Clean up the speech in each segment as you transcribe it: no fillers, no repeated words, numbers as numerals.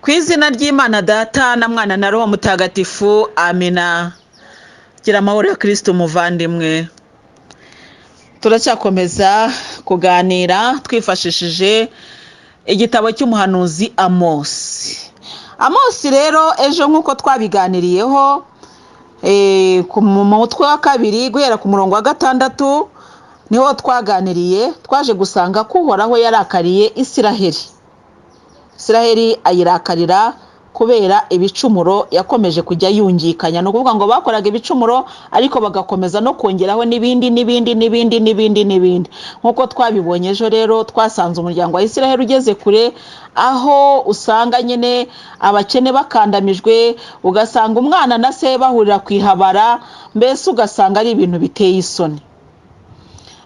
Ku izina ry'Imana Data na Mwana na Roho Mutagatifu, amina. Gira amahoro ya Kristo muvandimwe. Turacyakomeza kuganira twifashishije igitabo cy'umuhanuzi Amosi. Amosi rero ejo nk'uko twabiganiriyeho mu mutwe wa kabiri guhera ku murongo wa 6 niho twaganiriye, twaje gusanga ko Uhoraho yarakariye Isiraheli. Isiraheli ayirakarira kubera ibicumuro yakomeje kujya yungikanya. Ni ukuvuga ngo bakoraga ibicumuro ariko bagakomeza no kongeraho n'ibindi n'ibindi n'ibindi n'ibindi n'ibindi. Nk'uko twabibonye ejo rero, twasanze umuryango wa Isiraheli ugeze kure, aho usanga nyine abakene bakandamijwe, ugasanga umwana na se bahurira ku ihabara, mbese ugasanga ari ibintu biteye isoni.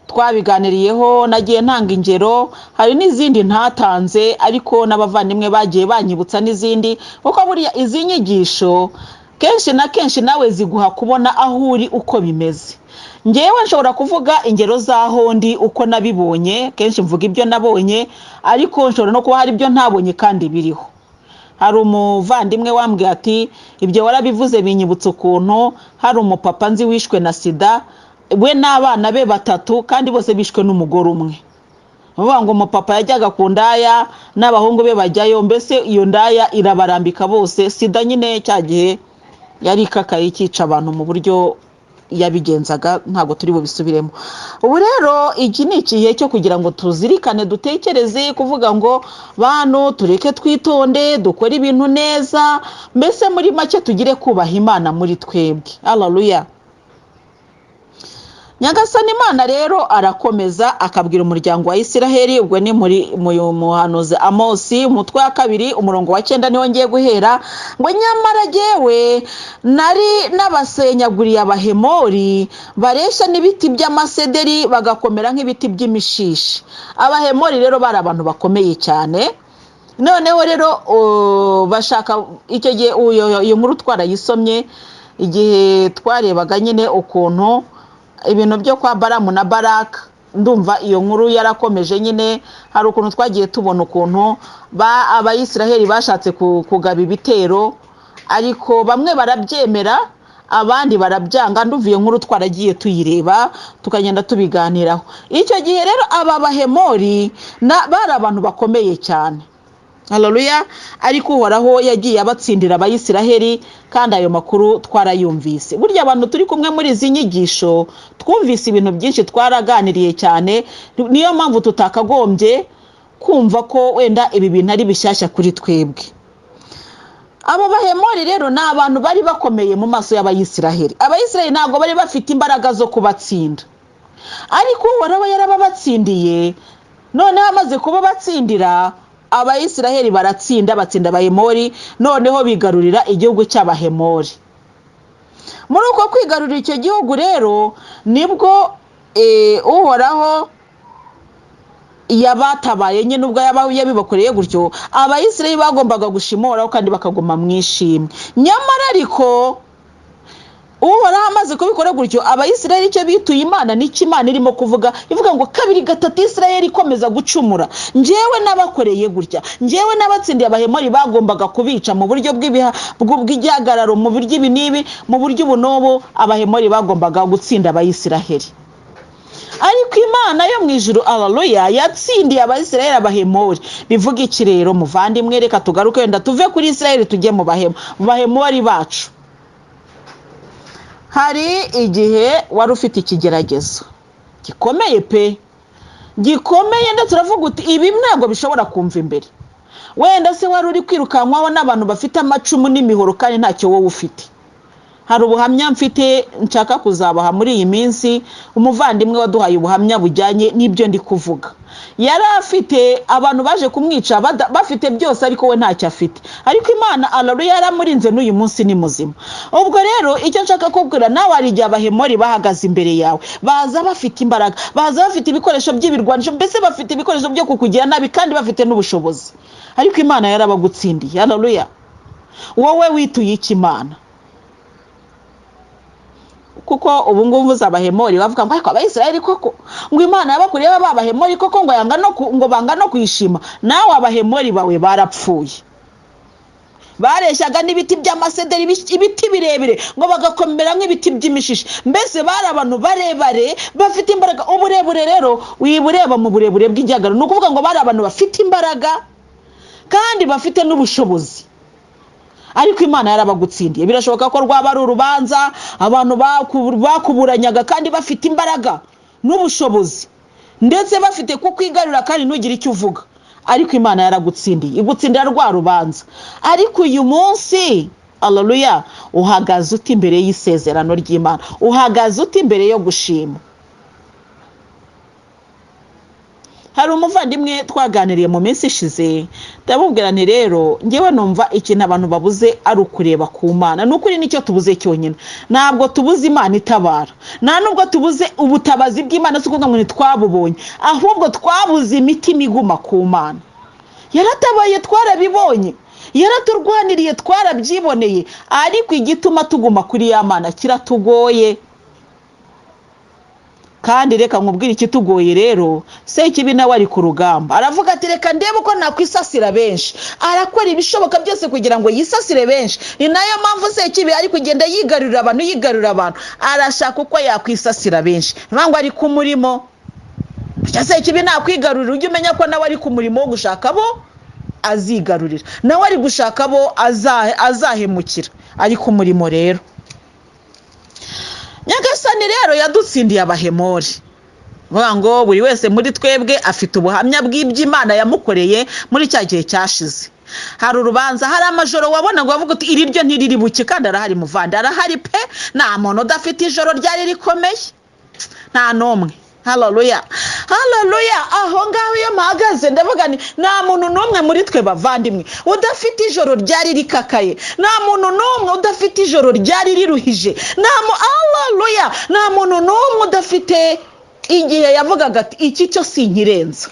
Twabiganiriyeho, nagiye ntanga ingero, hari n'izindi ntatanze ariko n'abavandimwe bagiye banyibutsa n'izindi, kuko buriya izi nyigisho kenshi na kenshi nawe ziguha kubona aho uri uko bimeze. Ngewe nshobora kuvuga ingero z'aho ndi uko nabibonye, kenshi mvuga ibyo nabonye, ariko nshobora no kuba hari ibyo ntabonye kandi biriho. Hari umuvandimwe wambwiye ati ibyo warabivuze binyibutsa ukuntu hari umupapa nzi wishwe na sida, we n'abana be 3, kandi bose bishwe n'umugore umwe. Ni ukuvuga ngo umupapa yajyaga ku ndaya n'abahungu be bajyayo, mbese iyo ndaya irabarambika bose. Sida nyine cya gihe yari ikakaye ikica abantu mu buryo yabigenzaga, ntabwo turi bubisubiremo. Ubu rero iki ni igihe cyo kugira ngo tuzirikane, dutekereze, kuvuga ngo bantu tureke twitonde, dukore ibintu neza, mbese muri make tugire kubaha Imana muri twebwe. Haleluya. Nyagasani Imana rero arakomeza akabwira umuryango wa Isiraheli, ubwo ni muri mu muhanuzi Amosi umutwe wa 2 umurongo wa 9 niho ngiye guhera, ngo nyamara jyewe nari nabasenyaguriye Abahemori bareshya n'ibiti by'amasederi bagakomera nk'ibiti by'imishishi. Abahemori rero bari abantu bakomeye cyane. Noneho rero bashaka icyo gihe, iyo nkuru twarayisomye igihe twarebaga nyine ukuntu ibintu byo kwa Baramu na Baraka. Ndumva iyo nkuru yarakomeje nyine, hari ukuntu twagiye tubona ukuntu Abayisiraheli bashatse kugaba ibitero, ariko bamwe barabyemera abandi barabyanga. Ndumva iyo nkuru twaragiye tuyireba tukagenda tubiganiraho. Icyo gihe rero aba Bahemori bari abantu bakomeye cyane. Haleluya. Ariko Uhoraho yagiye abatsindira Abayisiraheli, kandi ayo makuru twarayumvise. Burya abantu turi kumwe muri izi nyigisho twumvise ibintu byinshi, twaraganiriye cyane, niyo mpamvu tutakagombye kumva ko wenda ibi bintu ari bishyashya kuri twebwe. Abo Bahemori rero ni abantu bari bakomeye mu maso y'Abayisiraheli. Abayisiraheli ntabwo bari bafite imbaraga zo kubatsinda, ariko Uhoraho yarababatsindiye. Noneho amaze kubabatsindira, Abayisiraheli baratsinda, batsinda Abahemori, noneho bigarurira igihugu cy'Abahemori. Muri uko kwigarurira icyo gihugu rero nibwo Uhoraho yabatabaye nyine. Ubwo yabibakoreye gutyo, Abayisiraheli bagombaga gushima Uhoraho kandi bakaguma mu ishimwe. Nyamara ariko Uhoraho amaze kubikora gutyo, Abayisiraheli icyo bituye Imana nicyo Imana irimo kuvuga, ivuga ngo kabiri gatatu Isiraheli ikomeza gucumura. Njyewe nabakoreye gutya, njyewe n'abatsindiye Abahemori bagombaga kubica mu buryo bw'igihagararo, mu buryo ibi n'ibi, mu buryo ubu n'ubu, Abahemori bagombaga gutsinda Abayisiraheli. Ariko Imana yo mu ijuru, aleluya, yatsindiye Abayisiraheli Abahemori. Bivuga iki rero muvandimwe? Reka tugaruke wenda tuve kuri Isiraheli tujye mu Bahemori bacu. Hari igihe wari ufite ikigeragezo gikomeye pe, gikomeye, ndetse uravuga uti ibi ntabwo bishobora kumva imbere. Wenda se wari uri kwirukankwaho n'abantu bafite amacumu n'imihoro kandi ntacyo wowe ufite. Hari ubuhamya mfite nshaka kuzabaha muri iyi minsi, umuvandimwe waduhaye ubuhamya bujyanye n'ibyo ndi kuvuga. Yari afite abantu baje kumwica bafite byose, ariko we ntacyo afite, ariko Imana, aleluya, yaramurinze, n'uyu munsi ni muzima. Ubwo rero icyo nshaka kubwira nawe, hari igihe Abahemori bahagaze imbere yawe, baza bafite imbaraga, baza bafite ibikoresho by'ibirwanisho, mbese bafite ibikoresho byo kukugira nabi kandi bafite n'ubushobozi, ariko Imana yarabagutsindiye. Aleluya. Wowe wituye iki Imana? Kuko ubu ngubu mvuze Abahemori bavuga ngo ariko Abayisiraheli koko, ngo Imana yabakuriyeho Abahemori koko, ngo yanga no ngo banga no kuyishima. Nawe Abahemori bawe barapfuye. Bareshyaga n'ibiti by'amasederi, ibiti birebire, ngo bagakomera nk'ibiti by'imishishi. Mbese bari abantu barebare bafite imbaraga. Uburebure rero wiba ureba mu burebure bw'igihagararo, ni ukuvuga ngo bari abantu bafite imbaraga kandi bafite n'ubushobozi, ariko Imana yarabagutsindiye. Birashoboka ko rwaba ari urubanza abantu bakuburanyaga kandi bafite imbaraga n'ubushobozi, ndetse bafite kukwigarurira kandi ntugire icyo uvuga, ariko Imana yaragutsindiye, igutsindira rwa rubanza. Ariko uyu munsi, aleluya, uhagaze ute imbere y'isezerano ry'Imana? Uhagaze ute imbere yo gushima? Hari umuvandimwe twaganiriye mu minsi ishize, ndamubwira nti rero ngewe numva ikintu abantu babuze ari ukureba ku Mana. Ni ukuri nicyo tubuze cyonyine. Ntabwo tubuze Imana itabara, nta nubwo tubuze ubutabazi bw'Imana, si ukuvuga ngo ntitwabubonye, ahubwo twabuze imitima iguma ku Mana. Yaratabaye twarabibonye, yaraturwaniriye twarabyiboneye, ariko igituma tuguma kuri ya Mana kiratugoye. Kandi reka nkubwire ikitugoye rero, Sekibi nawe ari ku rugamba, aravuga ati reka ndebe uko nakwisasira benshi. Arakora ibishoboka byose kugira ngo yisasire benshi. Ni nayo mpamvu Sekibi ari kugenda yigarurira abantu, yigarurira abantu, arashaka uko yakwisasira benshi. Niyo ngo ari ku murimo. Sekibi nakwigarurira, ujye umenya ko nawe ari ku murimo wo gushaka abo azigarurira, nawe ari gushaka abo azahemukira, ari ku murimo rero. Nyagasani rero yadutsindiye Abahemori. Vuga ngo buri wese muri twebwe afite ubuhamya bw'iby'Imana yamukoreye muri cya gihe cyashize. Hari urubanza, hari amajoro wabona ngo bavuga uti iri ryo ntiriri buke, kandi arahari muvandi, arahari pe. Nta muntu udafite ijoro ryari rikomeye, nta n'umwe. Haleluya, haleluya. Aho ngaho iyo mpahagaze ndavuga nti nta muntu n'umwe muri twe bavandimwe udafite ijoro ryari rikakaye, nta muntu n'umwe udafite ijoro ryari riruhije, haleluya, nta muntu n'umwe udafite igihe yavugaga ati iki cyo sinkirenza.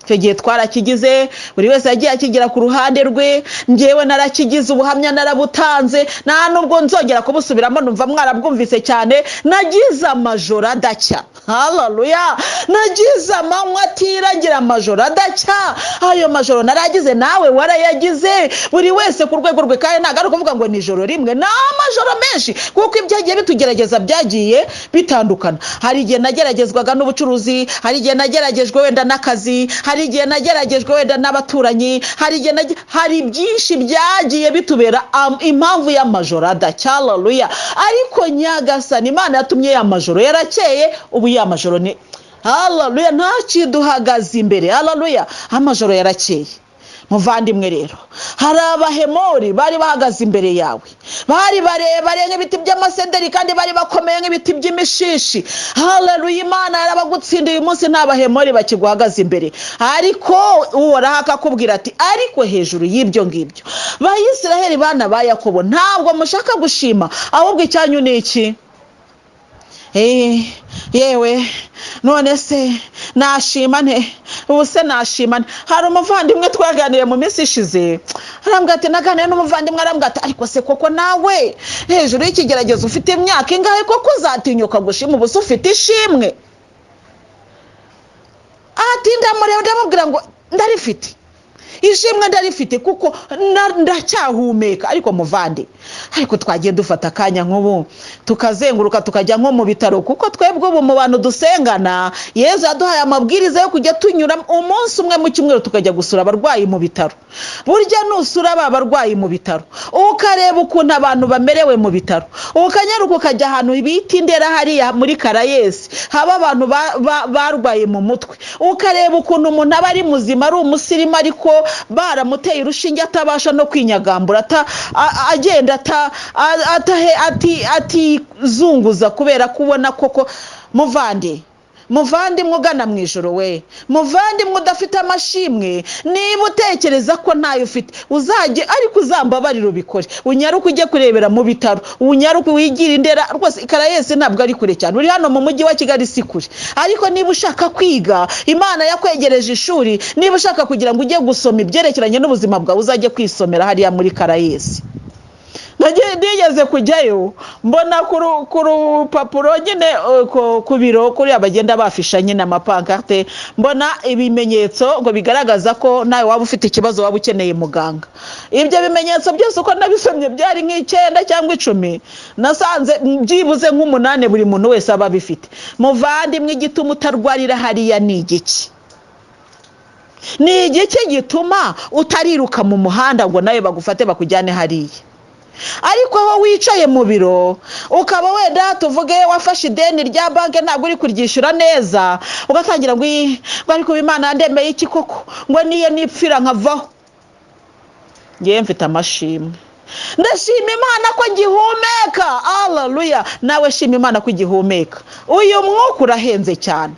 Icyo gihe twarakigize, buri wese yagiye akigera ku ruhande rwe. Ngewe narakigize, ubuhamya narabutanze, nta nubwo nzongera kubusubiramo, numva mwarabwumvise cyane. Nagize amajoro adacya, haleluya, nagize amanywa atiragira, amajoro adacya. Ayo majoro naragize, nawe warayagize, buri wese ku rwego rwe. Kandi ntabwo ari ukuvuga ngo ni ijoro rimwe, ni amajoro menshi, kuko ibyagiye bitugerageza byagiye bitandukana. Hari igihe nageragezwaga n'ubucuruzi, hari igihe nageragejwe wenda n'akazi, hari igihe nageragejwe wenda n'abaturanyi, hari igihe hari byinshi byagiye bitubera impamvu y'amajoro adacya. Haleluya. Ariko Nyagasani Imana yatumye ya majoro yarakeye, ubu ya majoro ni haleluya, nta kiduhagaze imbere. Haleluya, amajoro yarakeye. Muvandimwe rero, hari Abahemori bari bahagaze imbere yawe, bari barebare nk'ibiti by'amasederi kandi bari bakomeye nk'ibiti by'imishishi. Haleluya, Imana yarabagutsindiye, uyu munsi nta Bahemori bakiguhagaze imbere. Ariko Uhoraho akakubwira ati ariko hejuru y'ibyo ngibyo, Bayisiraheli bana ba Yakobo, ntabwo mushaka gushima, ahubwo icyanyu ni iki? Yewe none se nashima nte? Ubu se nashima nte? Hari umuvandimwe twaganiriye mu minsi ishize, arambwira ati naganiriye n'umuvandimwe, arambwira ati ariko se koko nawe hejuru y'ikigeragezo ufite imyaka ingahe koko uzatinyuka gushima? Ubu se ufite ishimwe? Ati ndamureba ndamubwira ngo ndarifite ishimwe, ndarifite kuko ndacyahumeka. Ariko muvande, ariko twagiye dufata akanya nk'ubu tukazenguruka tukajya nko mu bitaro, kuko twebwe ubu mu bantu dusengana Yezu yaduhaye amabwiriza yo kujya tunyura umunsi umwe mu cyumweru tukajya gusura abarwayi mu bitaro. Burya nusura ba barwayi mu bitaro ukareba ukuntu abantu bamerewe mu bitaro, ukanyaruka ukajya ahantu bita Indera hariya muri Karayesi haba abantu barwaye mu mutwe, ukareba ukuntu umuntu aba ari muzima ari umusirimu ariko baramuteye urushinge atabasha no kwinyagambura, agenda atizunguza kubera kubona koko. Muvande, muvandimwe ugana mu ijoro we, muvandimwe udafite amashimwe, niba utekereza ko ntayo ufite, uzajye ariko uzambabarire ubikore, unyaruke ujye kurebera mu bitaro, unyaruke wigire Indera rwose. Karayesi ntabwo ari kure cyane, uri hano mu mujyi wa Kigali si kure. Ariko niba ushaka kwiga, Imana yakwegereje ishuri, niba ushaka kugira ngo ujye gusoma ibyerekeranye n'ubuzima bwawe, uzajye kwisomera hariya muri Karayesi. Nigeze kujyayo mbona ku rupapuro nyine, ku biro kuriya bagenda bafisha nyine amapancarte, mbona ibimenyetso ngo bigaragaza ko nawe waba ufite ikibazo, waba ukeneye muganga. Ibyo bimenyetso byose uko nabisomye byari nk'icyenda cyangwa 10, nasanze byibuze nk'umunani buri muntu wese aba abifite. Muvandimwe, igituma utarwarira hariya ni igiki? Ni igiki gituma utariruka mu muhanda ngo nawe bagufate bakujyane hariya? Ariko aho wicaye mu biro, ukaba wenda tuvuge wafashe ideni rya banki, ntabwo uri kuryishyura neza, ugatangira ngo "Ih, ngo ariko Imana yandemeye iki koko, ngo niyo nipfira nkavaho?" Ngewe mfite amashimwe, ndashima Imana ko ngihumeka. Haleluya! Nawe shima Imana ko igihumeka. Uyu mwuka urahenze cyane,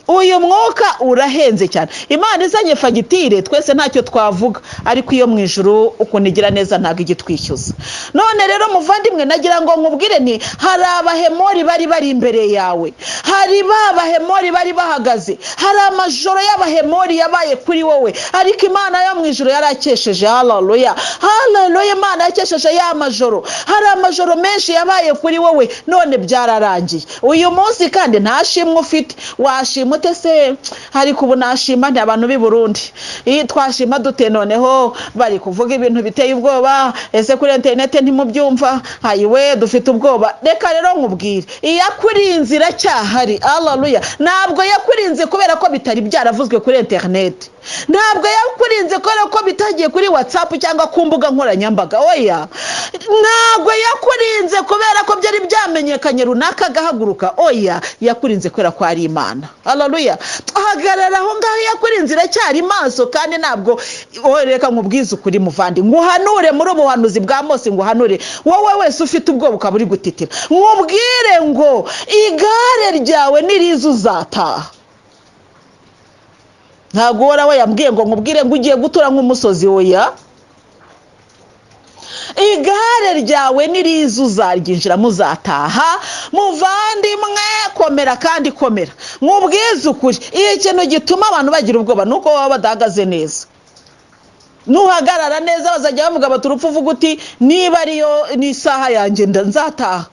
uyu mwuka urahenze cyane. Imana izanye fagitire twese ntacyo twavuga, ariko iyo mu ijuru ukuntu igira neza, ntabwo ijya itwishyuza. None rero muvandimwe, nagira ngo nkubwire nti hari abahemori bari bari imbere yawe, hari ba bahemori bari bahagaze, hari amajoro y'abahemori yabaye kuri wowe, ariko Imana yo mu ijuru yarakesheje. Haleluya, haleluya! Imana yakesheje ya majoro. Hari amajoro menshi yabaye kuri wowe, none byararangiye. Uyu munsi kandi nta shimwe ufite. Washima ute se? Ariko ubu nashima nti abantu b'i Burundi? Iyi twashima dute? Noneho bari kuvuga ibintu biteye ubwoba. Ese kuri interineti ntimubyumva? Hayiwe, dufite ubwoba. Reka rero nkubwire, iyakurinze iracyahari. Haleluya! Ntabwo yakurinze kubera ko bitari byaravuzwe kuri interineti, ntabwo yakurinze kubera ko bitagiye kuri WhatsApp cyangwa ku mbuga nkoranyambaga. Oya, ntabwo yakurinze kubera ko byari byamenyekanye runaka agahaguruka. Oya, yakurinze kubera ko ari Imana. Haleluya! Hagarara aho ngaho, yakurinze iracyari maso. Kandi ntabwo, oh, reka nkubwize ukuri muvandi, nguhanure muri ubu buhanuzi bwa Mose, nguhanure wowe wese ufite ubwoba ukaba uri gutitira, nkubwire ngo igare ryawe niriza uzataha. Ntabwo Uhoraho yambwiye ngo nkubwire ngo ugiye gutura nk'umusozi. Oya, igare ryawe niriza uzaryinjiramo, uzataha. Muvandimwe, komera kandi komera. Nkubwize ukuri, iyo ikintu gituma abantu bagira ubwoba ni uko baba badahagaze neza. Nuhagarara neza bazajya bavuga bati urupfu, uvuga uti niba ariyo n'isaha yanjye nzataha.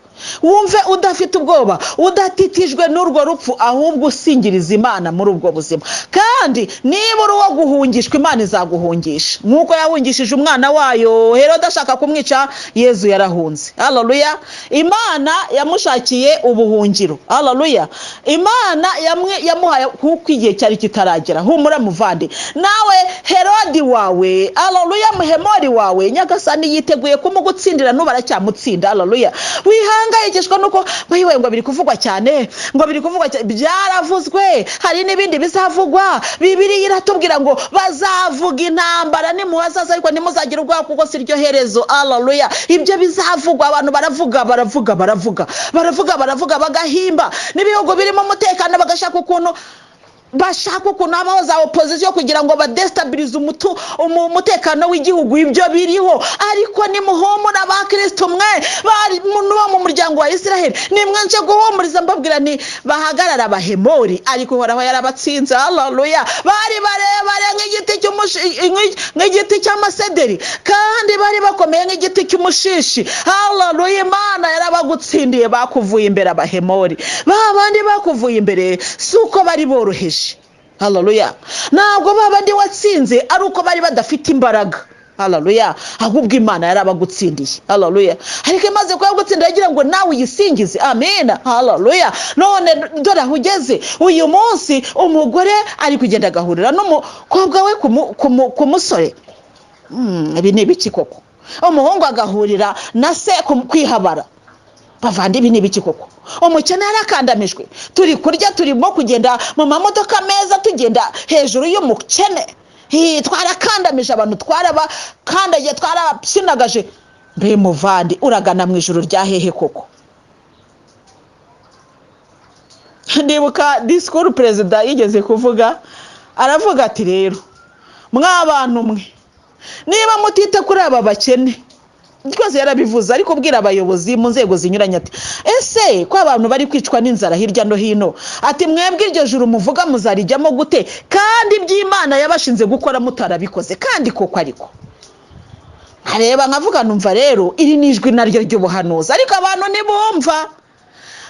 Wumve udafite ubwoba, udatitijwe n'urwo rupfu, ahubwo usingiriza Imana muri ubwo buzima. Kandi niba uri uwo guhungishwa, Imana izaguhungisha nk'uko yahungishije umwana wayo. Herode ashaka kumwica, Yezu yarahunze. Haleluya! Imana yamushakiye ubuhungiro. Haleluya! Imana yamuhaye kuko igihe cyari kitaragera. Humura muvandi, nawe Herodi wawe, haleluya, muhemori wawe, Nyagasani yiteguye kumugutsindira, n'ubu aracyamutsinda. Haleluya! Wihangayikishwa nuko bayiwe ngo biri kuvugwa cyane, ngo biri kuvugwa cyane. Byaravuzwe, hari n'ibindi bizavugwa. Bibiliya iratubwira ngo bazavuga intambara nimuhazaza, ariko ntimuzagire ubwoba kuko si ryo herezo. Haleluya! Ibyo bizavugwa, abantu baravuga, baravuga, baravuga, baravuga, baravuga, bagahimba. N'ibihugu birimo umutekano bagashaka ukuntu, bashaka ukuntu habaho za opozisiyo kugira ngo badestabilize umutekano w'igihugu. Ibyo biriho, ariko nimuhumure abakristo mwe bari bo mu muryango wa Israheli, nimwe nje guhumuriza mbabwira nti bahagarara abahemori, ariko Uhoraho yarabatsinze. Haleluya! Bari barebare nk'igiti cy'amasederi, kandi bari bakomeye nk'igiti cy'umushishi. Haleluya! Imana yarabagutsindiye, bakuvuye imbere. Abahemori ba bandi bakuvuye imbere si uko bari boroheje. Haleluya! Ntabwo ba bandi watsinze ari uko bari badafite imbaraga. Haleluya! Ahubwo Imana yarabagutsindiye. Haleluya! Ariko imaze kuyagutsinda yagira ngo nawe uyisingize. Amina, haleluya! None dore aho ugeze uyu munsi, umugore ari kugenda agahurira n'umukobwa we ku musore. Ibi ni ibiki koko? Umuhungu agahurira na se kwihabara. Bavandi, ibi ni ibiki koko? Umukene yarakandamijwe. Turi kurya, turimo kugenda mu mamodoka meza, tugenda hejuru y'umukene. Hi, twarakandamije abantu, twarabakandagiye, twarababyinagaje. Mbe muvandi, uragana mu ijuru rya hehe koko? Ndibuka disikuru perezida yigeze kuvuga, aravuga ati rero mwa bantu mwe, niba mutita kuri aba bakene, twese yarabivuze, ariko ubwira abayobozi mu nzego zinyuranye ati ese ko abantu bari kwicwa n'inzara hirya no hino, ati mwebwe iryo juru muvuga muzarijyamo gute kandi iby'Imana yabashinze gukora mutarabikoze? Kandi koko, ariko Nkareba nkavuga, numva rero iri ni ijwi naryo ry'ubuhanuzi, ariko abantu ntibumva.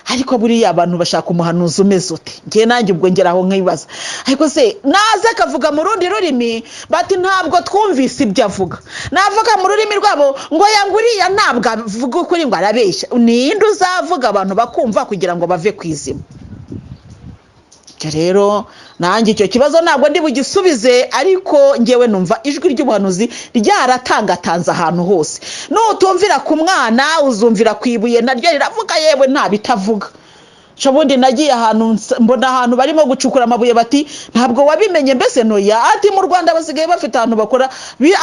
Ariko buriya abantu bashaka umuhanuzi umeze ute? Ngewe nanjye ubwo ngera aho nkibaza, ariko se naza akavuga mu rundi rurimi, bati ntabwo twumvise ibyo avuga. Navuga mu rurimi rwabo ngo yanguriya ntabwo avuga ukuri, ngo arabeshya. Ninde uzavuga abantu bakumva kugira ngo bave ku izima? Ibyo rero nanjye icyo kibazo ntabwo ndi bugisubize, ariko ngewe numva ijwi ry'ubuhanuzi ryaratangatanze ahantu hose. Nutumvira ku mwana, uzumvira ku ibuye, naryo riravuga. Yewe, nta bitavuga. Ubundi nagiye ahantu mbona ahantu barimo gucukura amabuye, bati ntabwo wabimenye mbese ntoya? Ati mu Rwanda basigaye bafite ahantu bakora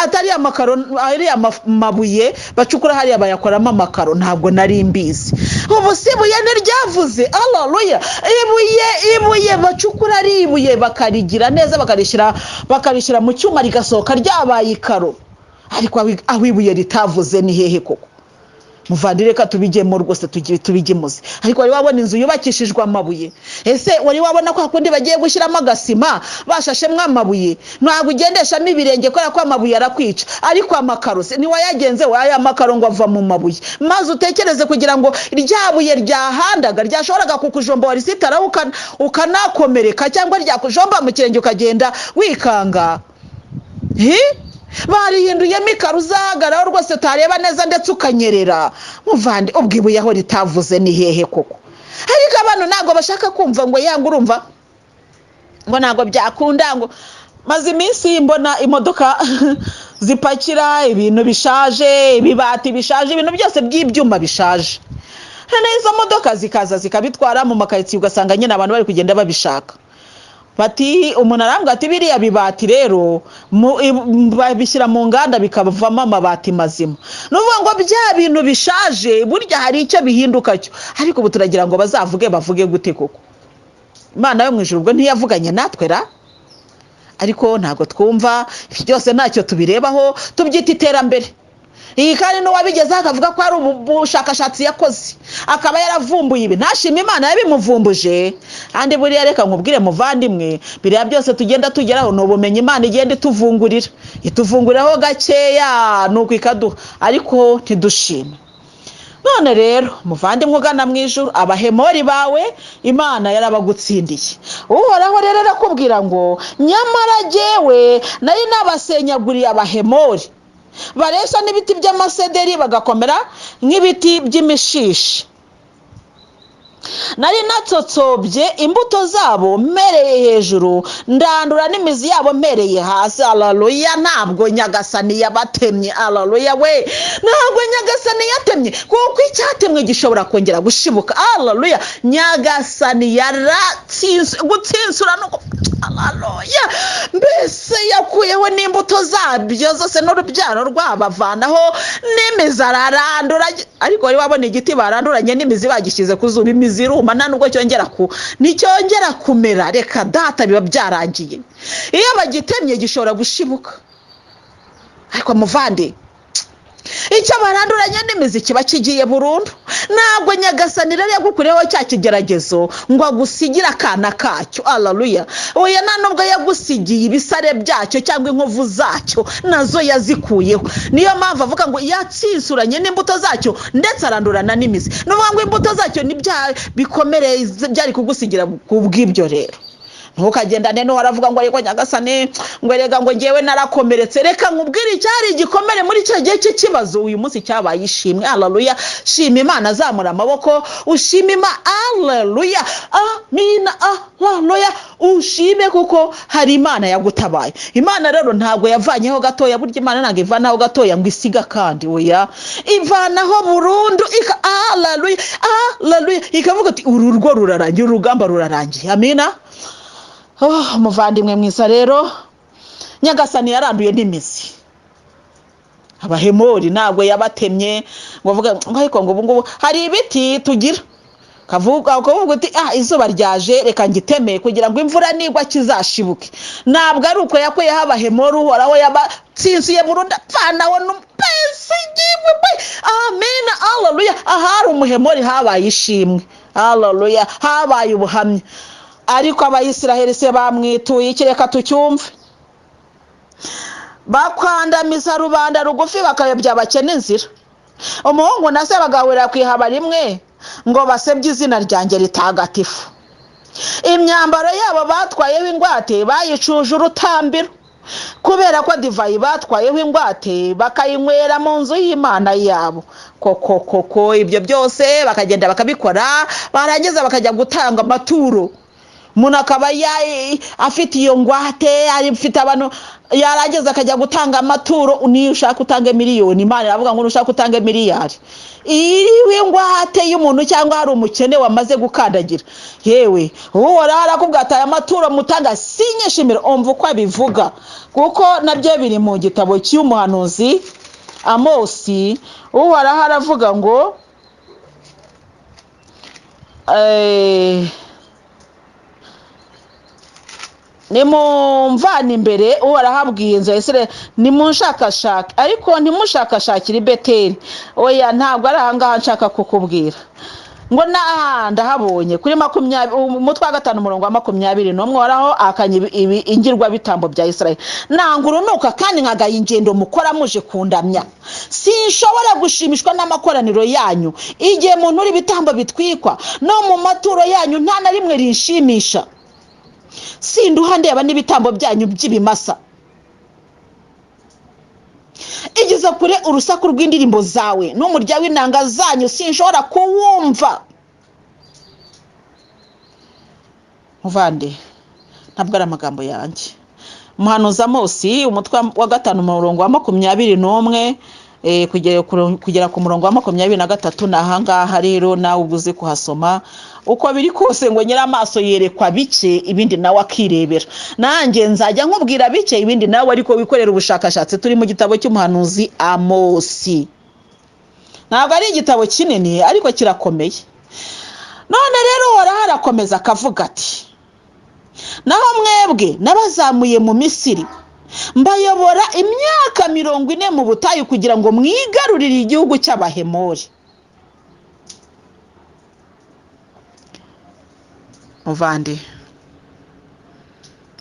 atari amakaro, ari mabuye bacukura hariya bayakoramo amakaro. Ntabwo nari mbizi. Ubu si ibuye ntiryavuze? Alaluya! Ibuye, ibuye bacukura ari ibuye, bakarigira neza, bakarishyira mu cyuma, rigasohoka ryabaye ikaro. Ariko aho ibuye ritavuze ni hehe koko? Muvandi, reka tubijyemo rwose, tubigemuze. Ariko wari wabona inzu yubakishijwe amabuye? Ese wari wabona ko hakundi bagiye gushyiramo agasima bashashemo amabuye? Ntabwo ugendeshamo ibirenge kubera ko amabuye arakwica. Ariko amakaro se ntiwayagenze? Aya makaro ngo ava mu mabuye. Maze utekereze, kugira ngo rya buye ryahandaga, ryashoboraga kukujomba, warisitaraho ukanakomereka, cyangwa ryakujomba mu kirenge ukagenda wikanga. Hi? Barihinduyemo ikaro uzahagararaho rwose utareba neza, ndetse ukanyerera. Muvandi, ubwo ibuye aho ritavuze ni hehe koko? Ariko abantu ntabwo bashaka kumva, ngo yanga urumva ngo ntabwo byakunda. Ngo maze iminsi mbona imodoka zipakira ibintu bishaje, ibibati bishaje, ibintu byose by'ibyuma bishaje. Noneho izo modoka zikaza zikabitwara mu makaritsiye, ugasanga nyine abantu bari kugenda babishaka. Bati umuntu arambwira ati biriya bibati rero babishyira mu nganda bikavamo amabati mazima. Ni ukuvuga ngo bya bintu bishaje burya hari icyo bihinduka cyo. Ariko ubu turagira ngo bazavuge, bavuge gute koko? Imana yo mu ijuru ubwo ntiyavuganye natwe ra? Ariko ntabwo twumva. Ibi byose ntacyo tubirebaho, tubyita iterambere. Iyi kandi n'uwabigezeho akavuga ko ari ubushakashatsi yakoze, akaba yaravumbuye ibi, ntashime Imana yabimuvumbuje. Kandi buriya reka nkubwire muvandimwe, biriya byose tugenda tugeraho ni ubumenyi Imana igenda ituvungurira, ituvunguriraho gakeya, nuko ikaduha, ariko ntidushime. None rero muvandimwe ugana mu ijuru, Abahemori bawe Imana yarabagutsindiye. Uhoraho rero arakubwira ngo nyamara jyewe nari nabasenyaguriye Abahemori bareshya n'ibiti by'amasederi, bagakomera nk'ibiti by'imishishi. Nari natsotsobye imbuto zabo mpereye hejuru, ndandura n'imizi yabo mpereye hasi. Alaluya! Ntabwo Nyagasani yabatemye. Alaluya we! Ntabwo Nyagasani yatemye, kuko icyatemwe gishobora kongera gushibuka. Alaluya! Nyagasani yaratsinze gutsinsura no alaluya, mbese yakuyeho n'imbuto zabyo zose n'urubyaro rwabo, avanaho n'imizi, ararandura. Ariko wari wabona igiti baranduranye n'imizi, bagishyize ku zuba, imizi iruma, nta nubwo cyongera ku nticyongera kumera? Reka data, biba byarangiye. Iyo bagitemye gishobora gushibuka, ariko muvande, icyo baranduranye n'imizi kiba kigiye burundu. Ntabwo Nyagasani rero yagukuriyeho cya kigeragezo ngo agusigire akana kacyo. Alaluya! Oya, nta nubwo yagusigiye ibisare byacyo cyangwa inkovu zacyo, nazo yazikuyeho. Niyo mpamvu avuga ngo yatsinsuranye n'imbuto zacyo, ndetse arandurana n'imizi. Ni ukuvuga ngo imbuto zacyo ni bya bikomere byari kugusigira. Ku bw'ibyo rero ntukagendane n'uwaravuga ngo ariko Nyagasani, ngo erega ngo ngewe narakomeretse. Reka nkubwire, icyari igikomere muri icyo gihe cy'ikibazo, uyu munsi cyabaye ishimwe. Alaluya! Shima Imana, azamura amaboko ushima Imana. Alaluya, amina, alaluya! Ushime kuko hari Imana yagutabaye. Imana rero ntabwo yavanyeho gatoya. Burya Imana ntabwo ivanaho gatoya ngo isiga kandi, oya, ivanaho burundu. Alaluya, alaluya! Ikavuga ati uru rwo rurarangiye, uru rugamba rurarangiye. Amina. Oh, umuvandimwe mwiza rero, Nyagasani yaranduye n'imizi Abahemori, ntabwo yabatemye ngo avuge ngo ariko ngo ubu ngubu hari ibiti tugira kavuga, ukavuga uti ah, izuba ryaje, reka ngiteme kugira ngo imvura nigwa kizashibuke. Ntabwo ari uko yakuyeho Abahemori. Uhoraho yabatsinsuye burundu, apfanaho n'umupesi. Amen, haleluya! Ahari Umuhemori habaye ishimwe. Haleluya! Habaye ubuhamya. Ariko Abayisiraheli se bamwituye iki? Reka tucyumve. Bakandamiza rubanda rugufi, bakayobya abakene inzira. Umuhungu na se bagahurira ku ihaba rimwe ngo basebye izina ryanjye ritagatifu. Imyambaro yabo batwayeho ingwate bayicuje urutambiro, kubera ko divayi batwayeho ingwate bakayinywera mu nzu y'Imana yabo. Koko koko, ibyo byose bakagenda bakabikora, barangiza bakajya gutanga amaturo. Umuntu akaba afite iyo ngwate, afite abantu, yarangiza akajya gutanga amaturo. Niyo ushaka utange miliyoni, Imana iravuga ngo nushaka utange miliyari, iriho ingwate y'umuntu cyangwa hari umukene wamaze gukandagira. Yewe, Uhoraho arakubwira ati: "Aya maturo mutanga sinyishimira." Umva uko abivuga, kuko nabyo biri mu gitabo cy'umuhanuzi Amosi. Uhoraho aravuga ngo nimumvana imbere. Uhoraho abwiye inzu ya Isirayeli: "Nimunshakashake, ariko ntimushakashakire i Beteli." Oya, ntabwo ari ahangaha nshaka kukubwira ngo n'aha ndahabonye kuri 20, umutwe wa 5, umurongo wa 21. Uhoraho akanya ibi ingirwabitambo bya Isirayeli: "Nanga urunuka kandi nkagaya ingendo mukora muje kundamya. Sinshobora gushimishwa n'amakoraniro yanyu igihe muntu uri ibitambo bitwikwa, no mu maturo yanyu nta na rimwe rinshimisha. Sinduha ndeba n'ibitambo byanyu by'ibimasa. Igeza kure urusaku rw'indirimbo zawe n'umurya w'inanga zanyu, sinshobora kuwumva." Muvande, ntabwo ari amagambo yanjye. Umuhanuzi Amosi, umutwe wa 5, umurongo wa 21 kugera ku murongo wa 23. Ni ahangaha rero, nawe ubwo uzi kuhasoma. Uko biri kose ngo nyir'amaso yerekwa bike, ibindi nawe akirebera. Nanjye nzajya nkubwira bike, ibindi nawe ariko wikorera ubushakashatsi. Turi mu gitabo cy'umuhanuzi Amosi. Ntabwo ari igitabo kinini, ariko kirakomeye. None rero Uhoraho arakomeza akavuga ati: "Naho mwebwe nabazamuye mu Misiri, mbayobora imyaka 40 mu butayu kugira ngo mwigarurire igihugu cy'Abahemori." Muvandi,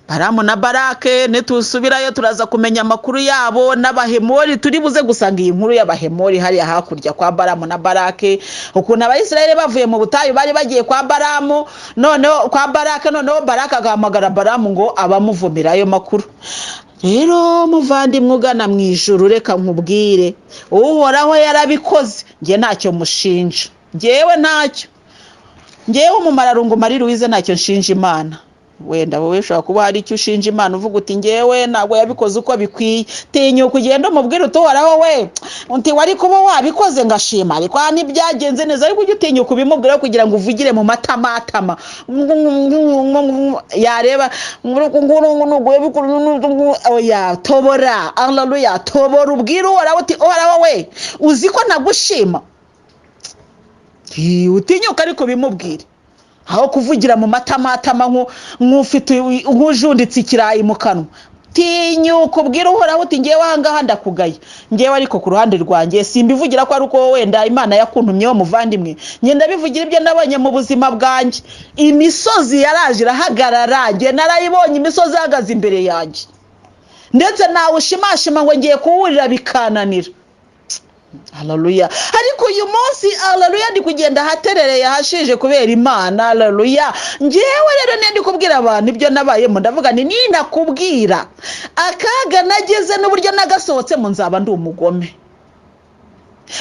Baramu na Barake, nitusubirayo turaza kumenya amakuru yabo n'Abahemori. Turi buze gusanga iyi nkuru y'Abahemori hariya hakurya kwa Baramu na Barake, ukuntu Abayisiraheli bavuye mu butayu bari bagiye kwa Baramu, noneho kwa Barake, noneho Barake agahamagara Baramu ngo abamuvumira ayo makuru. Rero muvandimwe ugana mu ijuru, reka nkubwire, Uhoraho yarabikoze, njye ntacyo mushinja. Njyewe ntacyo, njyewe umumararungu Marie Louise ntacyo nshinja Imana. Wenda wowe ushobora kuba hari icyo ushinja Imana, uvuga uti: "Ngewe ntabwo yabikoze uko bikwiye." Tinyuka ugende umubwire uti: "Uhoraho we," uti, "wari kuba wabikoze ngashima, ariko aha ntibyagenze neza." Ariko ujye utinyuka ubimubwire kugira ngo uvugire mu matamatama yareba. Oya, tobora, haleluya, tobora, ubwire Uhoraho uti: "Uhoraho we, uzi ko nagushima." Utinyuka ariko bimubwire, aho kuvugira mu matamatama nk'ufite nk'ujunditse ikirayi mu kanwa. Tinyuka ubwire Uhoraho uti: "Ngewe ahangaha ndakugaye ngewe." Ariko ku ruhande rwanjye simbivugira ko ari uko wenda Imana yakuntumyeho. Muvandimwe, ngenda bivugira ibyo nabonye mu buzima bwanjye. Imisozi yaraje irahagarara, njye narayibonye imisozi ihagaze imbere yanjye, ndetse nawe ushimashima ngo ngiye kuwurira bikananira. Haleluya! Ariko uyu munsi, haleluya, ndi kugenda ahaterereye ahashije kubera Imana. Haleluya! Ngewe rero niyo ndi kubwira abantu ibyo nabayemo, ndavuga nti ninakubwira akaga nageze n'uburyo nagasohotsemo, nzaba ndi umugome.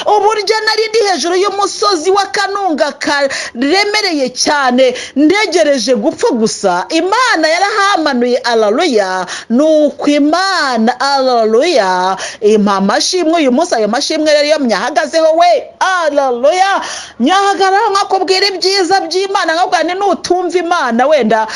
Uburyo nari ndi hejuru y'umusozi w'akanunga karemereye cyane, ntegereje gupfa gusa, Imana yarahamanuye. Haleluya! Ni uko Imana, haleluya, impa amashimwe uyu munsi. Ayo mashimwe rero iyo myahagazeho we, haleluya, nyahagararaho nkakubwira ibyiza by'Imana, nkakubwira nti nutumva Imana wenda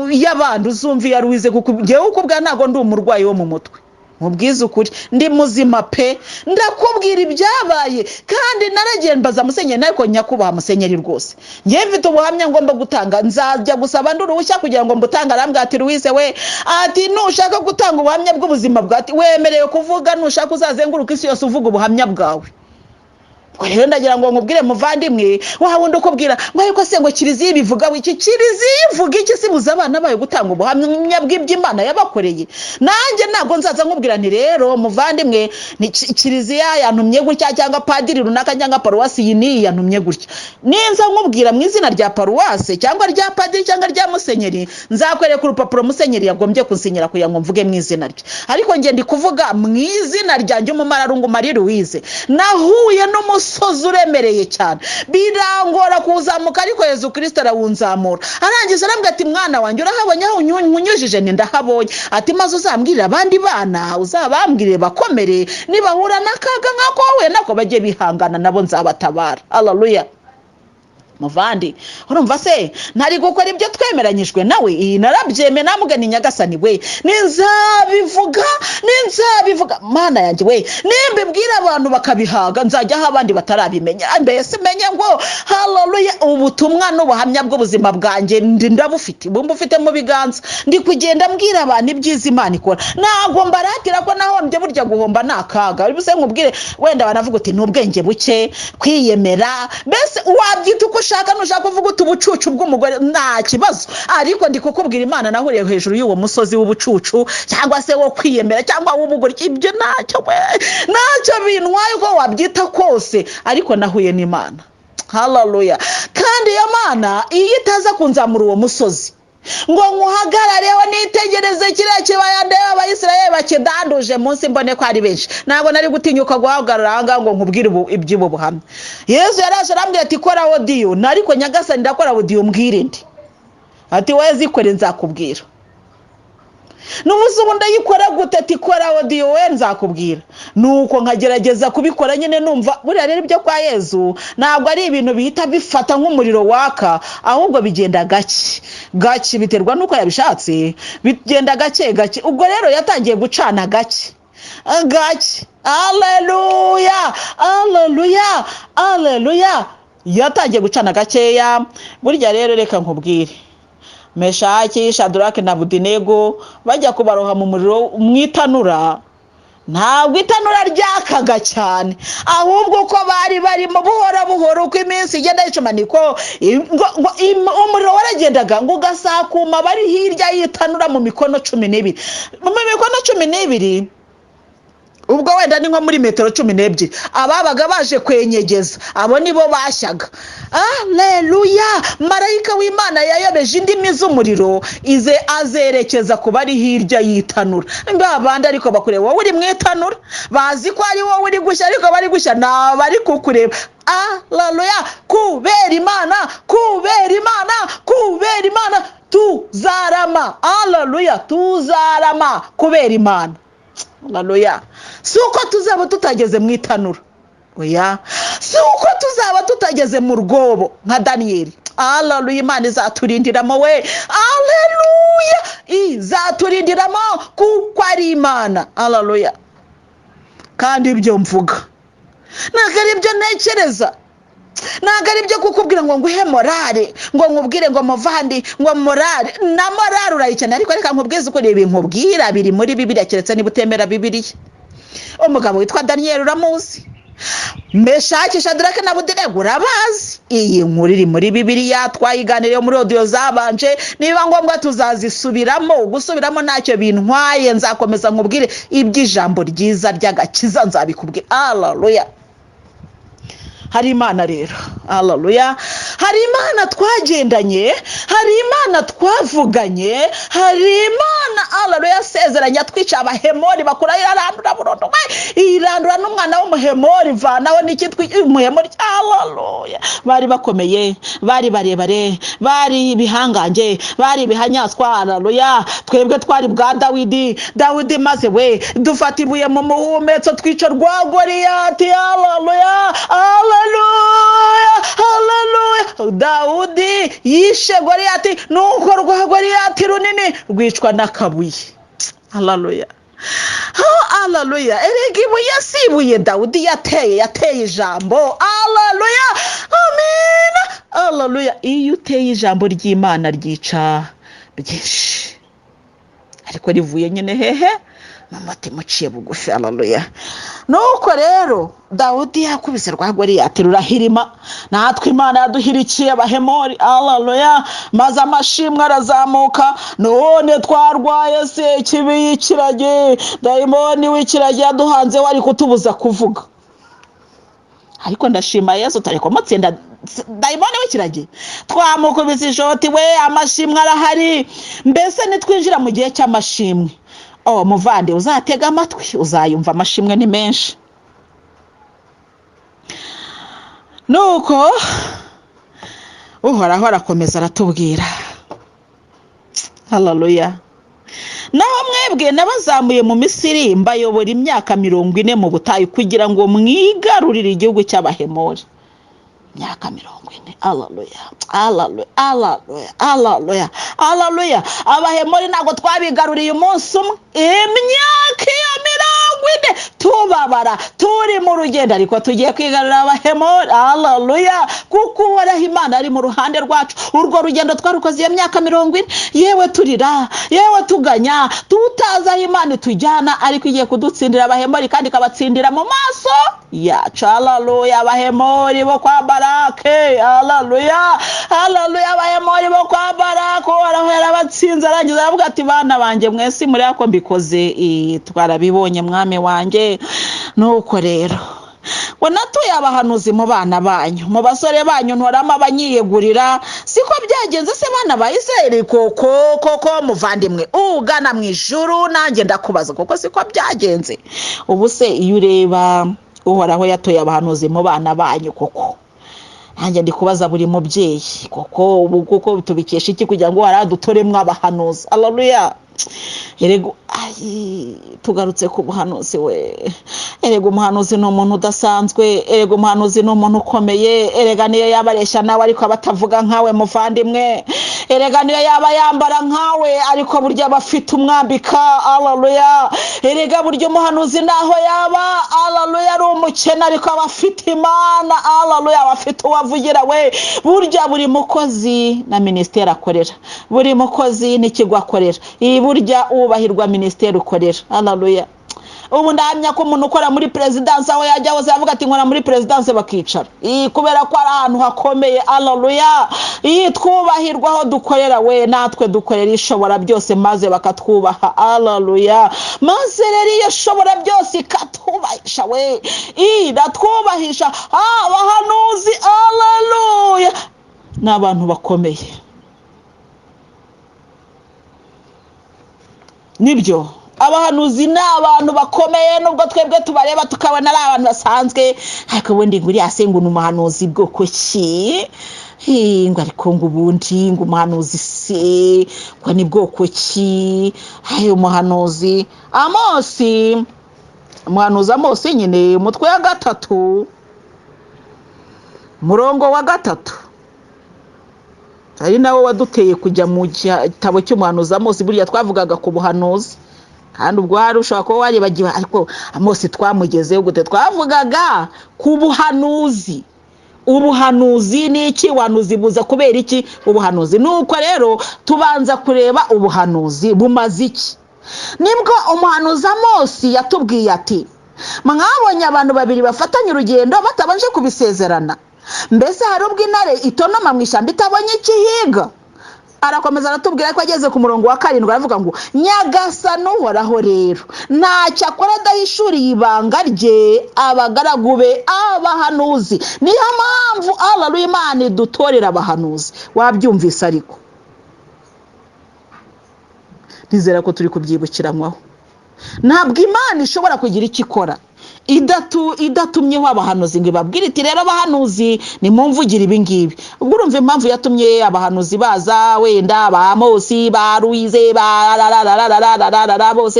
y'abandi uzumva iyo ari wize, kuko ngewe ukubwira ntabwo ndi umurwayi wo mu mutwe. Mubwize ukuri, ndi muzima pe. Ndakubwira ibyabaye, kandi naragiye mbaza musenyeri, ariko nyakubahwa musenyeri, rwose ngewe mfite ubuhamya ngomba gutanga, nzajya gusaba ndi uruhushya kugira ngo mbutange. Arambwira ati: "Louise we," ati, "nushaka gutanga ubuhamya bw'ubuzima bwawe, wemerewe kuvuga, nushaka uzazenguruka isi yose uvuga ubuhamya bwawe." Ubwo rero ndagira ngo nkubwire muvandimwe, wa wundi ukubwira ngo ariko se ngo kiliziya ibivuga iki, kiliziya ivuga iki se ibuza abana bayo gutanga ubuhamya bw'iby'Imana yabakoreye? Nanjye ntabwo nzaza nkubwira nti rero muvandimwe, ni kiliziya yantumye gutya, cyangwa padiri runaka, cyangwa paruwasi iyi n'iyi yantumye gutya. Ninza nkubwira mu izina rya paruwasi cyangwa rya padiri cyangwa rya musenyeri, nzakwereka urupapuro musenyeri yagombye kunsinyira kugira ngo mvuge mu izina rye. Ariko njye ndi kuvuga mu izina ryanjye, umumararungu Marie Louise. Nahuye n'umusozi uremereye cyane, birangora kuwuzamuka, ariko Yezu Kristo arawunzamura. Arangije arambwira ati mwana wanjye, urahabonye aho nkunyujije? Nti ndahabonye. Ati maze uzambwirire abandi bana, uzabambwirire bakomere, nibahura n'akaga nk'ako wahuye nako bajye bihangana, nabo nzabatabara. Haleluya. Muvandi, urumva se ntari gukora ibyo twemeranyijwe nawe? Iyi narabyemeye, namugani Nyagasani we, ninzabivuga, ninzabivuga Mana yanjye we, nimbibwira abantu bakabihaga, nzajya aho abandi batarabimenya, mbese menye ngo haleluya, ubutumwa n'ubuhamya bw'ubuzima bwanjye ndi ndabufite, ubu mbufite mu biganza, ndi kugenda mbwira abantu ibyiza Imana ikora. Ntabwo mbaratira ko nahombye, burya guhomba ni akaga. Ubuse nkubwire, wenda banavuga uti ni ubwenge buke, kwiyemera, mbese wabyita uko ushaka, nushaka kuvuga uti ubucucu bw'umugore, nta kibazo. Ariko ndi kukubwira Imana nahuriye hejuru y'uwo musozi w'ubucucu, cyangwa se wo kwiyemera, cyangwa w'ubugoryi, ibyo ntacyo we, ntacyo bintwaye uko wabyita kose, ariko nahuye n'Imana. Haleluya. Kandi iyo Mana iyo itaza kunzamura uwo musozi ngo nkuhagarareho nitegereze kiriya kibaya, ndebe Abayisiraheli bakidanduje munsi, mbone ko ari benshi, ntabwo nari gutinyuka guhagarara aha ngaha ngo nkubwire iby'ubu buhamya. Yezu yaraje arambwira ati kora audio. Ariko Nyagasani, ndakora audio mbwire ndi? Ati wowe zikore nzakubwira. N'ubuze ubu ndayikora gute? Ati kora audio we nzakubwira. Nuko nkagerageza kubikora nyine, numva buriya rero ibyo kwa Yezu ntabwo ari ibintu bihita bifata nk'umuriro waka, ahubwo bigenda gake gake, biterwa n'uko yabishatse, bigenda gake gake. Ubwo rero yatangiye gucana gake gake. Aleluya, aleluya, aleluya. Yatangiye gucana gakeya. Burya rero reka nkubwire, Meshaki, Shadurake na Abudinego bajya kubaroha mu muriro mu itanura, ntabwo itanura ryakaga cyane, ahubwo uko bari barimo buhoro buhoro, uko iminsi igenda yicuma, niko umuriro waragendaga ngo ugasakuma bari hirya y'itanura mu mikono 12, mu mikono 12, ubwo wenda ni nko muri metero 12. Ababaga baje kwenyegeza abo nibo bashyaga. Aleluya. Marayika w'Imana yayobeje indimi z'umuriro ize azerekeza ku bari hirya y'itanura, ba bandi ariko bakureba wowe uri mu itanura, bazi ko ari wowe uri gushya, ariko bari gushya ni abari kukureba. Aleluya. Kubera Imana, kubera Imana, kubera Imana tuzarama. Aleluya, tuzarama kubera Imana. Aleluya. Si uko tuzaba tutageze mu itanura, oya, si uko tuzaba tutageze mu rwobo nka Daniyeli. Aleluya. Imana izaturindiramo we. Aleluya, izaturindiramo kuko ari Imana. Aleluya. Kandi ibyo mvuga ntabwo ari ibyo ntekereza, ntabwo ari ibyo kukubwira ngo nguhe morale, ngo nkubwire ngo muvandi, ngo morale na morale urayikeneye. Ariko reka nkubwize ukuri, ibi nkubwira biri muri Bibiliya, keretse niba utemera Bibiliya. Umugabo witwa Daniyeli uramuzi, Meshaki, Shadarake na Abudenego urabazi. Iyi nkuru iri muri Bibiliya, twayiganiriye muri audio zabanje, niba ngombwa tuzazisubiramo. Gusubiramo ntacyo bintwaye, nzakomeza nkubwire iby'ijambo ryiza ry'agakiza, nzabikubwira. Aleluya. Hari Imana rero. Aleluya. Hari Imana twagendanye, hari Imana twavuganye, hari Imana, aleluya, yasezeranye atwica Abahemori bakura, irarandura burundu we, irandura n'umwana w'Umuhemori, vanaho n'ikitwa Umuhemori. Aleluya. Bari bakomeye, bari barebare, bari ibihangange, bari ibihanyaswa. Aleluya. Twebwe twari bwa Dawidi, Dawidi maze we dufata ibuye mu muhumetso twica rwa Goriyati. Aleluya, aleluya, aleluya. Dawudi yishe Goriyati, nuko rwa Goriyati runini rwicwa n'akabuye. Aleluya, aleluya. Erega ibuye si ibuye Dawudi yateye, yateye ijambo. Aleluya, amina, aleluya. Iyo uteye ijambo ry'Imana ryica byinshi, ariko rivuye nyine hehe? Mu mutima uciye bugufi. Aleluya. Nuko rero Dawudi yakubise rwa Goliyati rurahirima, natwe Imana yaduhirikiye Abahemori, haleluya, maze amashimwe arazamuka. None twarwaye se ikibi y'ikiragi, dayimoni w'ikiragi yaduhanze wari kutubuza kuvuga, ariko ndashima Yesu tari kumutsinda dayimoni w'ikiragi, twamukubise ishoti we, amashimwe arahari. Mbese nitwinjira mu gihe cy'amashimwe, oh muvandi, uzatega amatwi uzayumva, amashimwe ni menshi. Nuko Uhoraho arakomeza aratubwira, haleluya. Naho mwebwe nabazamuye mu Misiri, mbayobora imyaka 40 mu butayu, kugira ngo mwigarurire igihugu cy'Abahemori. Imyaka 40, haleluya, haleluya, haleluya, haleluya, haleluya. Abahemori ntabwo twabigaruriye umunsi umwe, imyaka iyo 40 tubabara turi mu rugendo, ariko tugiye kwigarurira Abahemori, haleluya, kuko Uhoraho Imana ari mu ruhande rwacu. Urwo rugendo twarukoze iyo myaka 40, yewe turira, yewe tuganya, tutazi aho Imana itujyana, ariko igiye kudutsindira Abahemori kandi ikabatsindira mu maso yacu, haleluya. Abahemori bo kwa Barake, haleluya, haleluya. Abahemori bo kwa Barake, Uhoraho yarabatsinze, arangiza aravuga ati bana banjye mwese muri ako mbikoze, twarabibonye mwami wanjye. Nuko rero ngo natuye abahanuzi mu bana banyu, mu basore banyu ntoramo abanyiyegurira. Siko byagenze se bana ba Isirayeli? Koko koko muvandimwe ugana mu ijuru, nanjye ndakubaza, koko siko byagenze? Ubu se iyo ureba Uhoraho yatoye abahanuzi mu bana banyu, koko nanjye ndi kubaza buri mubyeyi, koko ubu kuko tubikesha iki kugira ngo haradutoremwo abahanuzi? Haleluya. Erega tugarutse ku buhanuzi we, erega umuhanuzi ni umuntu udasanzwe, erega umuhanuzi ni umuntu ukomeye, erega niyo yaba areshya nawe ariko aba atavuga nkawe muvandimwe, erega niyo yaba yambara nkawe ariko burya aba afite umwambika, haleluya. Erega burya umuhanuzi naho yaba, haleluya, ari umukene ariko aba afite Imana, haleluya, aba afite uwavugira we. Burya buri mukozi na minisiteri akorera, buri mukozi n'ikigo akorera, burya wubahirwa minisiteri ukorera, haleluya. Ubu ndahamya ko umuntu ukora muri perezidanse aho yajya hose avuga ati nkora muri perezidanse, bakicara, kubera ko ari ahantu hakomeye, haleluya. Twubahirwa aho dukorera we, natwe dukorera ishobora byose maze bakatwubaha, haleluya. Maze rero iyo ishobora byose ikatubahisha we, iratwubahisha abahanuzi, haleluya, ni abantu bakomeye. Nibyo, abahanuzi ni abantu bakomeye, nubwo twebwe tubareba tukabona ari abantu basanzwe, ariko ubundi ngo uriya se ngo ni umuhanuzi bwoko ki? Ngo ariko ngo ubundi ngo umuhanuzi se ngo ni bwoko ki? Umuhanuzi Amosi, umuhanuzi Amosi nyine, umutwe wa 3 murongo wa 3, ari nawe waduteye kujya mu gitabo cy'umuhanuzi Amosi. Burya twavugaga ku buhanuzi, kandi ubwo hari ushobora kuba waribagiwe, ariko Amosi twamugezeho gute? Twavugaga ku buhanuzi. Ubuhanuzi ni iki? Ubuhanuzi buza kubera iki? Ubuhanuzi. Nuko rero tubanza kureba ubuhanuzi bumaze iki. Nibwo umuhanuzi Amosi yatubwiye ati mwabonye abantu babiri bafatanye urugendo batabanje kubisezerana, mbese hari ubwo intare itonoma mu ishyamba itabonye ikihiga? Arakomeza aratubwira ko ageze ku murongo wa 7 aravuga ngo Nyagasani Uhoraho rero ntacyo akora adahishuriye ibanga rye abagaragu be abahanuzi. Niyo mpamvu haleluya Imana idutorera abahanuzi. Wabyumvise? Ariko nizera ko turi kubyibukiranywaho. Ntabwo Imana ishobora kugira icyo ikora idatumyeho abahanuzi ngo ibabwire iti rero abahanuzi nimumvugire ibi ngibi. Ubwo urumva impamvu yatumye abahanuzi baza, wenda ba Amosi, ba Ruize, ba rararararararara bose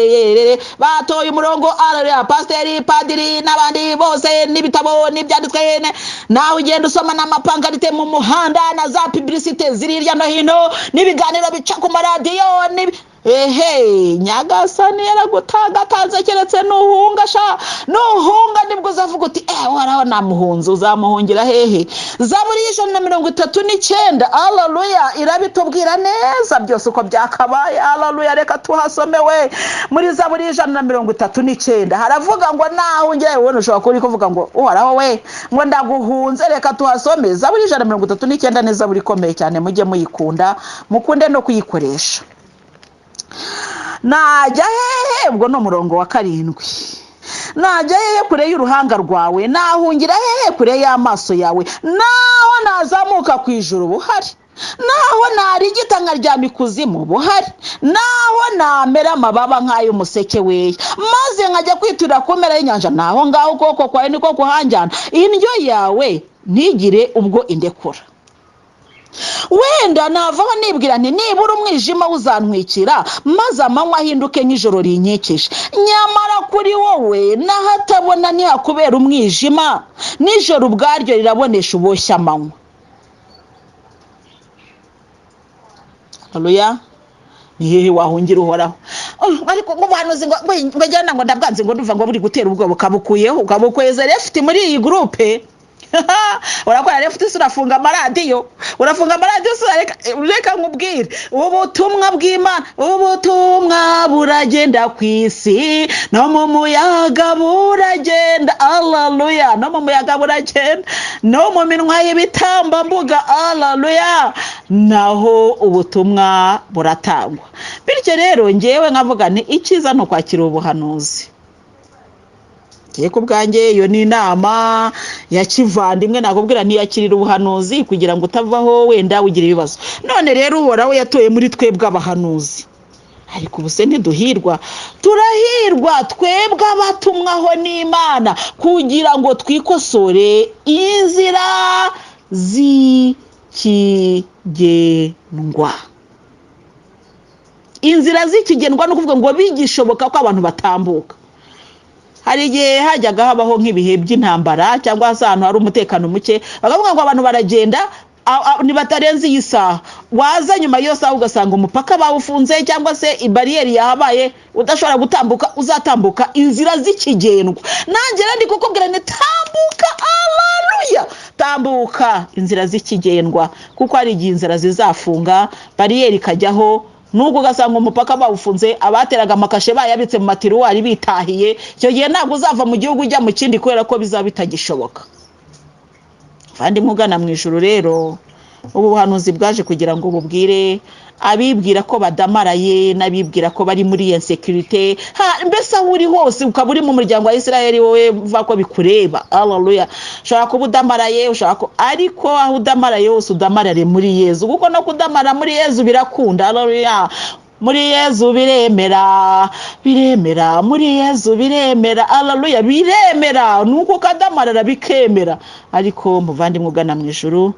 batoye umurongo, haleluya, pasiteri, padiri n'abandi bose, n'ibitabo n'ibyanditswe, nawe ugenda usoma n'amapankarite mu muhanda na za publicité ziri hirya no hino n'ibiganiro bica ku maradiyo. Ehe, Nyagasani yaragutangatanze, keretse nuhunga sha, nuhunga nibwo uzavuga uti Uhoraho namuhunze. Uzamuhungira hehe? Zaburi y'139, haleluya, irabitubwira neza byose uko byakabaye. Haleluya, reka tuhasomewe muri Zaburi y'139, haravuga ngo nahungira. Wowe ushobora kuba uri kuvuga ngo Uhoraho we, ngo ndaguhunze. Reka tuhasome Zaburi y'139, ni zaburi ikomeye cyane, mujye muyikunda, mukunde no kuyikoresha. Najya hehe? Ubwo ni umurongo wa 7. Najya hehe kure y'uruhanga rwawe? Nahungira hehe kure y'amaso yawe? Naho nazamuka ku ijuru buhari, naho narigita nkaryama ikuzimu buhari, naho namera amababa nk'ay'umuseke weya, maze nkajya kwiturira ku mpera y'inyanja, naho ngaho ukuboko kwawe niko kuhanjyana, indyo yawe ntigire ubwo indekura. Wenda navaho nibwira nti nibura umwijima uzantwikira, maze amanywa ahinduke nk'ijoro rinkikije. Nyamara kuri wowe n'ahatabona ntihakubera umwijima, nijoro ubwaryo rirabonesha uboshye amanywa. Haleluya. Ni hehe wahungira Uhoraho? Ariko ngo ubuhanuzi ngo njyana ngo ndabwanze, ngo ndumva ngo buri gutera ubwoba, ukabukuyeho ukabukweza left muri iyi groupe. Urakora left, urafunga amaradiyo, urafunga amaradiyo. Reka nkubwire ubutumwa bw'Imana, ubutumwa buragenda ku isi, no mu muyaga buragenda. Haleluya, no mu muyaga buragenda, no mu minwa y'ibitambambuga. Haleluya, naho ubutumwa buratangwa. Bityo rero ngewe nkavuga nti icyiza ni ukwakira ubuhanuzi. Ngiye ku bwanjye, iyo ni inama ya kivandimwe, nakubwira ntiyakirira ubuhanuzi kugira ngo utavaho wenda ugira ibibazo. None rero Uhoraho yatoye muri twebwe abahanuzi, ariko ubu se ntiduhirwa? Turahirwa twebwe abatumwaho n'Imana kugira ngo twikosore inzira z'ikigendwa. Inzira z'ikigendwa ni ukuvuga ngo bigishoboka ko abantu batambuka. Hari igihe hajyaga habaho nk'ibihe by'intambara cyangwa se ahantu hari umutekano muke, bakavuga ngo abantu baragenda ntibatarenze iyi saha. Waza nyuma y'iyo saha ugasanga umupaka bawufunze cyangwa se ibariyeri yahabaye, udashobora gutambuka. Uzatambuka inzira z'ikigendwa. Nanjye rero ndi kukubwira nti tambuka, haleluya, tambuka inzira z'ikigendwa, kuko hari igihe inzira zizafunga, bariyeri ikajyaho, nubwo ugasanga umupaka bawufunze, abateraga amakashe bayabitse mu matiruwari bitahiye. Icyo gihe ntabwo uzava mu gihugu ujya mu kindi, kubera ko bizaba bitagishoboka. Kandi ugana mu ijuru rero, ubu buhanuzi bwaje kugira ngo bubwire abibwira ko badamaraye n'abibwira ko bari muri insécurité, mbese aho uri hose ukaba uri mu muryango wa Israel, wowe uva ko bikureba. Haleluya. Ushobora kuba udamaraye, ushobora ariko aho udamaraye hose udamarare muri Yezu, kuko no kudamara muri Yezu birakunda. Haleluya. Muri Yezu biremera, biremera, muri Yezu biremera. Haleluya, biremera, nuko ukadamarara bikemera. Ariko muvandimwe ugana mu ijuru,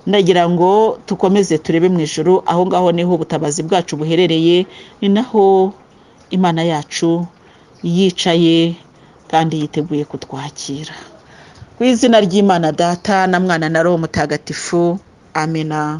ndagira ngo tukomeze turebe mu ijuru, aho ngaho niho ubutabazi bwacu buherereye, ni naho Imana yacu yicaye kandi yiteguye kutwakira. Ku izina ry'Imana Data na Mwana na Roho Mutagatifu, amina.